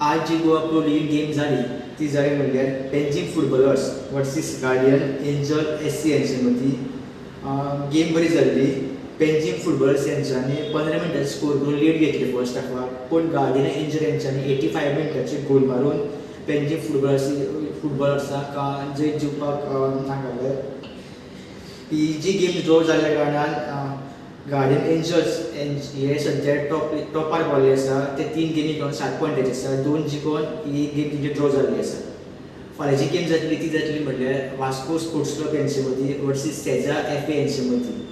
आज जी Goa pro league game जाली ती जाली म्हणल्यार Panjim footballers versus Guardian Angel SC हेंचे मदीं. गेम बरी जाल्ली. पेंजीम फुटबॉलर्स हेंच्यांनी 15 मिनटांनी स्कोर करून लीड घेतली फर्स्ट हाफाक, पूण गार्डियन एंजल हेंच्यांनी 85 मिनटाचे गोल मारून पेंजीम फुटबॉलर्साक जैत जिखपाक नाकारलें. ही जी गेम ड्रॉ जाल्ल्या कारणान गार्डियन एंजल्स हे सद्या टॉपार पावल्ले आसा. ते 3 गेमी खेळून 7 पॉयंटाचे आसा, 2 जिखून ही गेम तेंची ड्रॉ जाल्ली आसा. फाल्यांची गेम जातली ती जातली म्हणल्यार वास्को स्पोर्ट्स क्लब हेंचे मदीं वर्सीस सेजा एफ ए हेंचे मदीं.